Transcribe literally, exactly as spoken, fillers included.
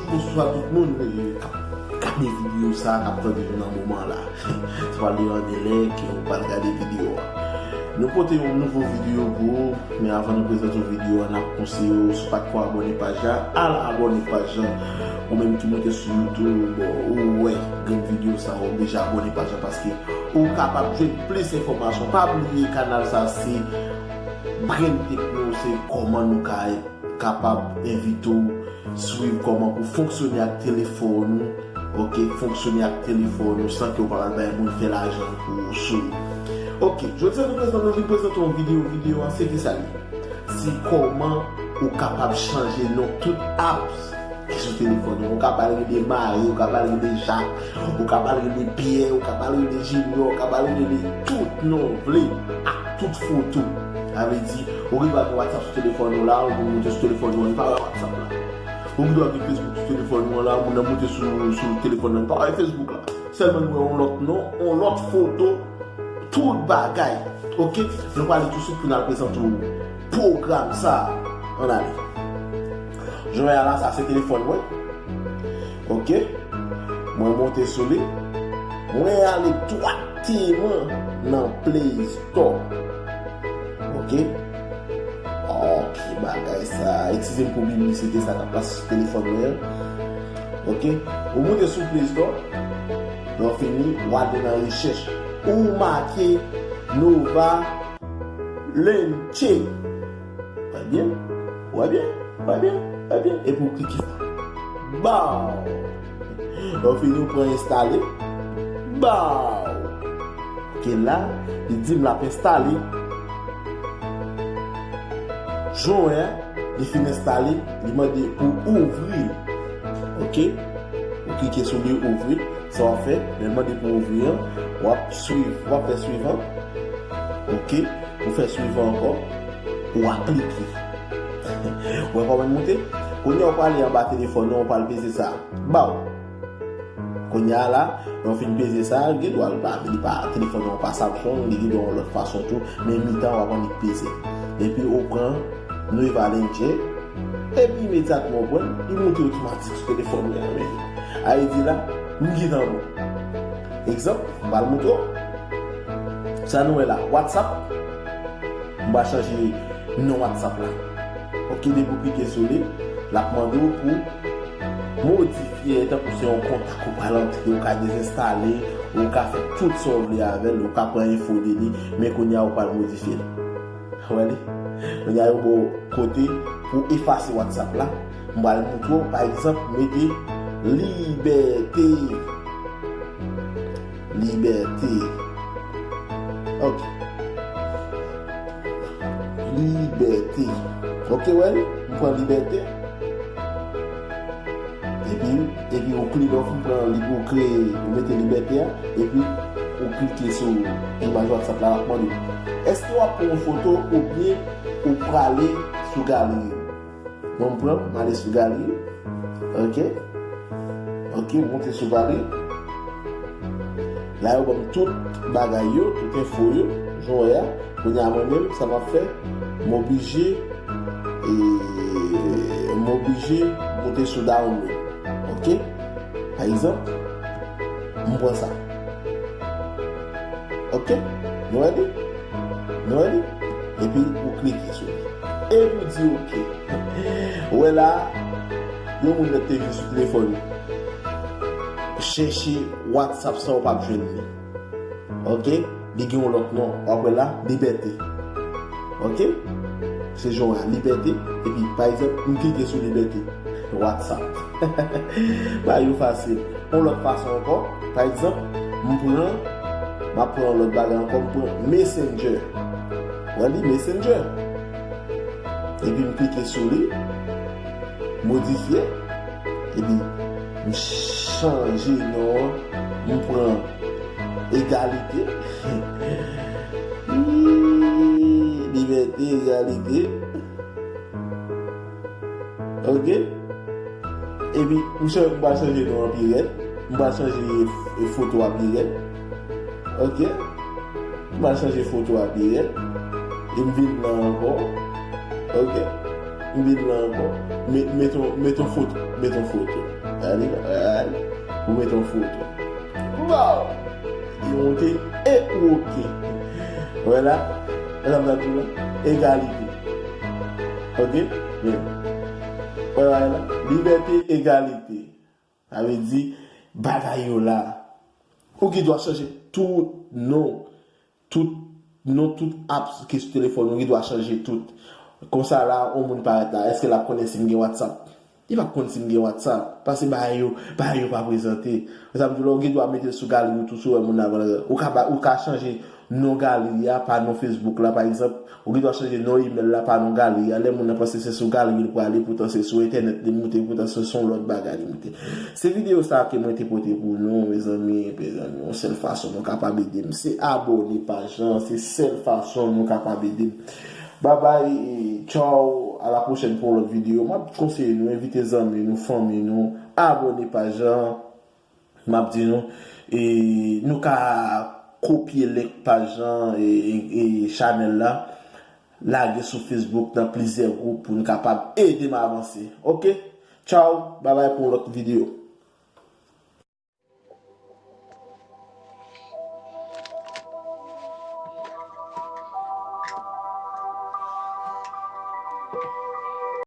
Bonswa tout moun, eh, k ap gade videyo sa, k ap tande nou nan moman la. Se pa Leon Delè ke ou pral gade videyo a. Nou pote yon nouvo videyo pou ou, men avan nou prezante yon videyo a, n ap konseye w, si w pa t ko abòne paj la, al abòne paj la. Ou menm ki moute sou YouTube, ou wè grenn videyo sa, ou oblije abòne paj la paske ou kapab jwenn plis enfòmasyon. Pa bliye kanal sa se Brain Techno, se kòman nou ka kapab envite w swiv kòman pou fonksyone ak telefòn ou, ok, fonksyone ak telefòn ou san ke w pa pral bay moun fè lajan pou ou sou li. Ok, jodi a nou prezante, nou vin prezante yon videyo, videyo an se ki sa li ye? Se kòman ou kapab chanje non tout apps ki sou telefòn ou. Ou kapab rele Mari, ou kapab rele Jak, ou kapab rele Pyè, ou kapab rele Jinyò, ou kapab rele tout non w vle ak tout foto. Sa vle di, ou gen dwa gen WhatsApp sou telefòn ou la, ou moute sou telefòn ou an, li pa wè WhatsApp la. Ou gen dwa gen Facebook sou telefòn ou an la, moun nan moute sou, sou telefòn nan, li pa wè Facebook la. Sèlman nou wè yon lòt non, yon lòt foto, tout bagay. Ok? Nou prale tousuit pou n al prezante w pwogram sa. Ann ale. Jan w wè a la, sa se telefòn mwen. Ok? Mwen monte sou li. Mwen ale dwatman nan Play Store. Ok? Ok, bagay sa. Eskize m pou piblisite sa k ap pase sou telefòn mwen an. Ok? Ou moute sou Play Store. Lè w fini, w ale nan rechèch. Ou make Nova Lenche. Wè byen, wè byen, wè byen, wè byen. Epi w klike sa. Baw! Lè w fini, ou pran enstale. Baw! Ok, la, li di m l ap enstale. Jan w wè a, li fin enstale, li mande pou ouvri l. Ok? Ou klike sou li, ouvri l. Sa w ap fè, lè l mande pou ouvri an, w ap swiv, w ap fè swivan. Ok? Ou fè swivan ankò, ou aplike. Ou wè kòman l moute? Kounye a w prale anba telefòn nan, ou pral peze sa. Baw! Kounye a la, lè w fin peze sa, gen dwa l pa, li pa, telefòn nan pa Samsung, li gen dwa yon lòt fason tou, men mitan w ap annik peze. Epi ou pran Nova Lenche, epi imedyatman ou pran, li moute otomatik sou telefòn mwen an, men. Sa vle di la, m gentan bon. Egzanp, m pral montre w. Sa nou wè la, WhatsApp. M pral chanje non WhatsApp la. Ok, depi w klike sou li, l ap mande w pou modifye, tankou se yon kontak ou pral antre, ou ka dezenstale, ou ka fè tout sa w vle avè l, ou ka pran enfo de li, men kounye a ou pral modifye l. Wè li? Kounye a yo ba w kote pou efase WhatsApp la. M pral montre w, pa egzanp, mete Libète. Libète. Ok. Libète. Ok, wè li? M pran Libète. Epi, epi ou klike, lè w fin pran li, ou kreye, ou mete Libète a, epi ou klike sou imaj WhatsApp la, l ap mande w, èske w ap pran yon foto oubyen ou prale sou galeri? Bon, m pran, m ale sou galeri. Ok. Ok, m monte sou galeri. La, yo ban m tout bagay yo, tout enfo yo, jan w wè a. Kounye a, mwen menm, sa m ap fè, m oblije, e, m oblije monte sou download. Ok? Pa egzanp, m pran sa. Ok? Nou wè li? Nou wè li? Epi ou klike sou li. Epi ou di ok. Ou wè la, yon moun lòt te vin sou telefòn ou. Chèche WhatsApp sa ou p ap jwenn li. Ok? Li gen yon lòt non. W ap wè la, Libète. Ok? Se jan w wè a, Libète. Epi, pa egzanp, m klike sou Libète. WhatsApp. Bagay yo fasil. Yon lòt fason ankò, pa egzanp, m pran, m ap pran yon lòt bagay ankò, m pran Messenger. Wè li, Messenger. Epi m klike sou li, modifye, epi m chanje non an, m pran Egalite. Ih, Libète, Egalite. Ok? Epi, m chan-, m pral chanje non an pi rèd. M pral chanje f-, foto a pi rèd. Ok? M pral chanje foto a pi rèd. E m vin la ankò. Ok? M vin la ankò. Met, met yon, met yon foto. Met yon foto. Gade, gade. Ou mete yon foto. Wow! Li monte e ou oke. Wè la, wè sa m ta di w la? Egalite. Oke? Men, wè la, libète, egalite. Sa vle di, bagay yo la. Ou gen dwa chanje tout non. Tout non, tout apps ki sou telefòn ou, ou gen dwa chanje tout. Konsa la, yon moun parèt la, èske l ap konnen si m gen WhatsApp? Li p ap konn si m gen WhatsApp, paske bagay yo, bagay yo pa prezante. Sa m di w la, ou gen dwa mete l sou galeri w tou, si w wè moun nan avan l. Ou ka ba, ou ka chanje non galeri a pa non Facebook la, pa egzanp. Ou gen dwa chanje non email la pa non galeri a. Lè moun nan panse se sou galeri li prale, poutan se sou entènèt li moute, poutan se sou yon lòt bagay li moute. Se videyo sa ke mwen te pote pou nou, mezanmi, mezanmi, yon sèl fason nou kapab ede m, se abòne paj lan, se sèl fason nou kapab ede m. Babay, tchaw, a la pwochèn pou yon lòt videyo. M ap konseye nou, envite zanmi nou, fanmi nou, abòne paj lan. M ap di nou, e, nou ka kopye link paj lan e, e, e chanèl la, lage sou Facebook nan plizyè gwoup pou nou kapab ede m avanse. Oke? Tchaw, babay pou yon lòt videyo.